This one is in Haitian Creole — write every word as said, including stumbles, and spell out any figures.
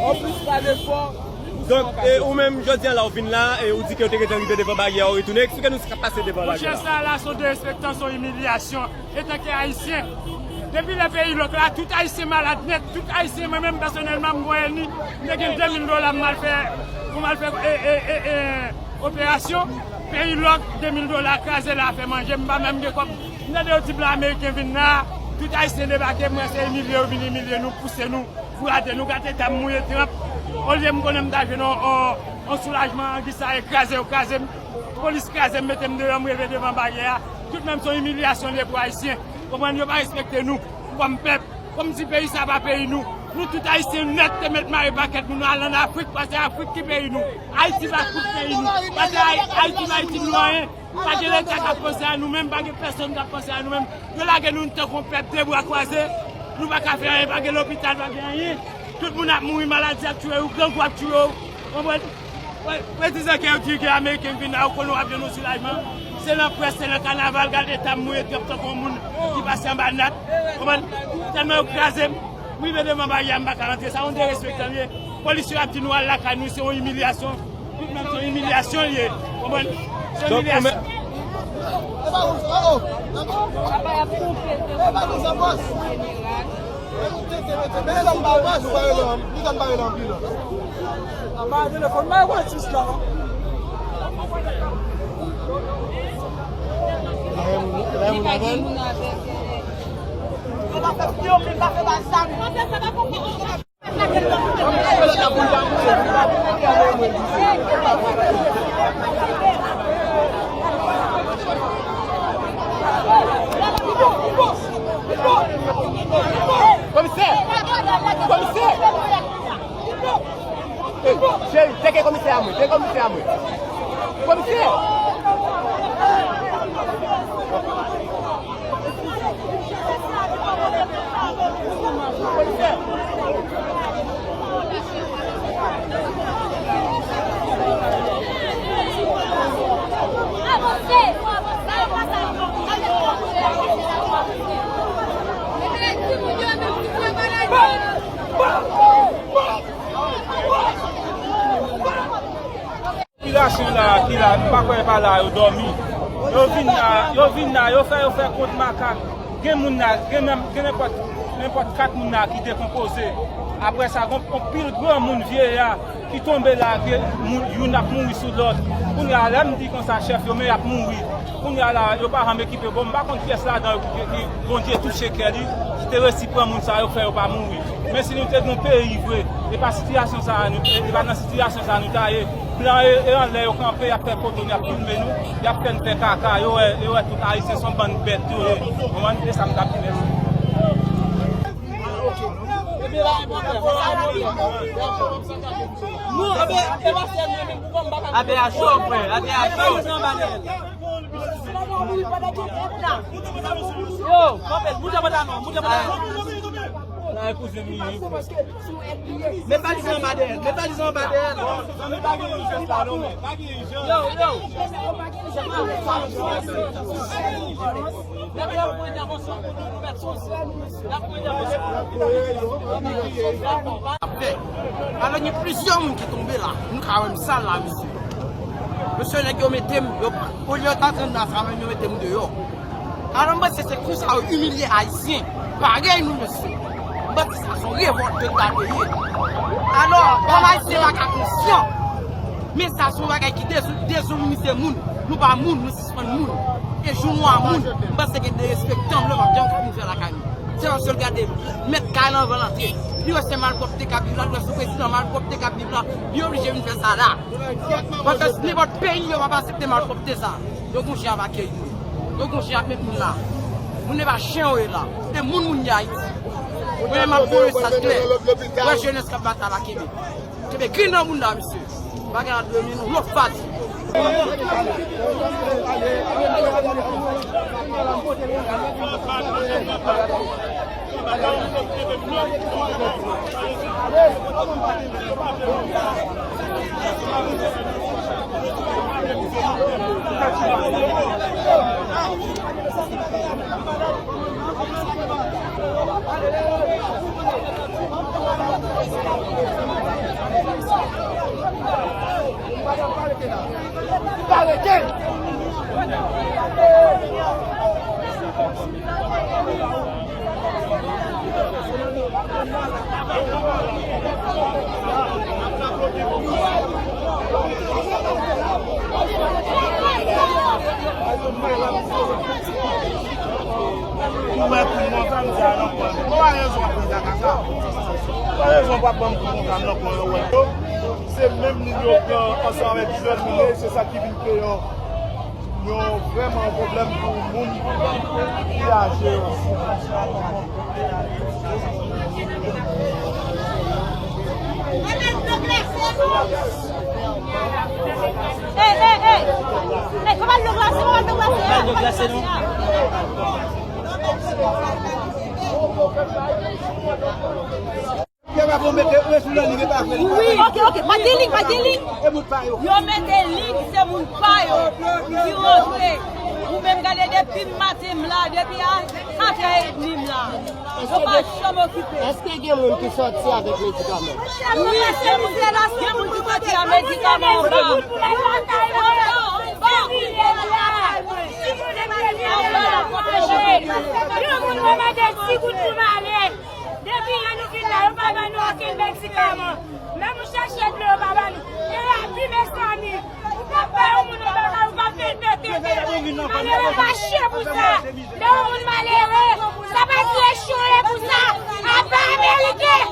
Anplis pa defò. Donk, e, ou menm, jodi a la, ou vin la, e ou di ke ou te gentan rive devan baryè a, ou retounen. Eksplike nou sa k ap pase devan baryè a. Monchè, sa la, se yon derespektan, se yon imilyasyon. Antanke Ayisyen, depi lè peyi lòk la, tout Ayisyen malad nèt, tout Ayisyen, mwen menm pèsonèlman, m gon èni, m te gen de mil dola, m al fè, pou m al fè, e, e, e, e, operasyon. Peyi lòk, de mil dola kraze la, fè manje, m pa menm gen kòb. M tande yo di blan ameriken vin la, tout Ayisyen debake, m wè se imilye yo vin imilye nou, pouse nou. Pou rate nou, gate ta m mouye tranp. Olye m konnen m ta jwenn on, on, on soulajman, angi sa e kraze yo kraze m. Polis kraze m, mete m deyò, m rive devan baryè a. Tout menm se yon imilyasyon l ye pou Ayisyen. Konprann, yo pa respekte nou kòm pèp. Kòmsi peyi sa pa peyi nou. Nou tout Ayisyen nèt te mèt mare pakèt nou, nou al ann Afrik, paske Afrik ki peyi nou. Ayiti pa tout peyi nou. Paske Ay-, Ayiti pa Ayiti nou anyen. Pa gen Leta k ap panse a nou menm, pa gen pèsonn k ap panse a nou menm. Yo lage nou tankou yon pèp de bra kwaze. Nou pa ka fè anyen, pa gen lopital, pa gen anyen. Tout moun ap mouri, maladi ap tiye yo, grangou ap tiye yo. Konprann? Wè, wè, dizan ke yo di ke Ameriken vin la, yo konnen w ap jwenn yon soulajman. Se nan près, se nan kanaval, gade eta m mouye, trap tankou yon moun ki pase anba nat. Konprann? Tèlman yo kraze m. M rive devan baryè a, m pa ka rantre. Sa yon derespektan l ye. Polis yo ap di nou al lakay nou, se yon imilyasyon. Tout menm se yon imilyasyon l ye. Konprann? Se yon imilyasyon. Donk, ou menm, Komisè! Komisè! Ey, cheri, teke komisè a mwen, teke komisè a mwen. Komisè! Popilasyon la ki la, m pa kwè pa la yo dòmi. Yo vin la, yo vin la, yo fè, yo fè kont makak. Gen moun la, gen menm, gen nenpòt, nenpòt kat moun la ki dekonpoze. Apre sa, gon, gon pil granmoun, vyeya ki tonbe la, ke moun, youn ap mouri sou lòt. Kounye a, lè m di konsa, chèf yo, men y ap mouri. Kounye a la, yo pa janm ekipe. Bon, m pa konn kiyès ladan yo ki, ki Bondye touche kè li, ki te resi pran moun sa yo, fè yo pa mouri. Men si nou te gen yon peyi vre, e pa sitiyasyon sa a nou, e pa nan sitiyasyon sa a nou ta ye. Blan e, e anlè yo kanpe, y ap fè foto, y ap filme nou, y ap fè n fè kaka, yo wè, yo wè tout Ayisyen se yon bann bèt yo ye. Konprann? E sa m t ap di, mèsi. Non, enben, e pa sèl mwen menm pou kòm m pa ka. Atè a cho, frè, atè a cho. Yo, kanpe, moute pantalon, moute pantalon. Nan kouzen li ye. Met valiz anba dèyè, met valiz anba dèyè. Yo, yo. Ap fè. Alò, gen plizyè moun ki tonbe la. Nou ka wè m sal la, mesye. Mesye, nèg yo mete m, yo, olye yo ta tann nan sa menm, yo mete m deyò. Alò, m panse se konsa yo imilye Ayisyen. Parèy nou, mesye. M panse sa se yon revòlt ke ta te ye. Alò, kòm Ayisyen pa ka konsyan, men sa se yon bagay ki dezou-, deziminize moun. Nou pa moun, nou sispann moun. E jou nou a moun, m panse gen derespektan, m pa janm ka vin fè lakay nou. Se yon sèl gade, mèt kay lan anvan l antre. Li wè se malpwòpte k ap viv la, li wè se prezidan malpwòpte k ap viv la, li oblije vin fè sa la. Paske nenpòt peyi yo p ap aksepte malpwòpte sa. Yo gon jan ap akeyi moun. Yo gon jan ap met moun la. Moun nan pa chen yo ye la. Se moun moun ye Ayiti. Mwen menm m ap voye mesaj klè. Wè jenès k ap batay la kenbe. Kenbe grenn nan bounda, mesye. Bagay la dwe mennen yon lòt faz. Fanm ki konn ka nan kò yo wè yo. Se menm moun yo pran ansanm avèk jèn moun yo, se sa ki vin kreye yon, yon vrèman yon pwoblèm pou moun ki aje yo. Ey, ey, ey! Ey, fò ba l dlo glase, fò ba l dlo glase. Fò ba l dlo glase, non. Yo pa pou mete, ou sou nan lig, e pa vre, li pa vre. Wi, ok, ok, pa gen lig, pa gen lig. E moun pa yo. Yo mete lig, se moun pa yo ki rantre. Ou menm gade depi maten m la, depi a katrè edmi m la. Yo pa janm okipe. Èske gen moun ki sòti avèk medikaman? Wi, gen moun ki, gen moun ki sòti ak medikaman anba. Anba, anba. Yon moun mwen mande si goud pou m ale. Depi yè nou vin la, yo pa ban nou okenn medikaman. Menm ou chèche dlo, yo pa ban nou. E abi, mezanmi. Ou pa bay yon moun yon bagay, ou pa fè l pete. Malere pa chè pou sa. Lè yon moun malere, sa pa di echwe pou sa. Apa Ameriken,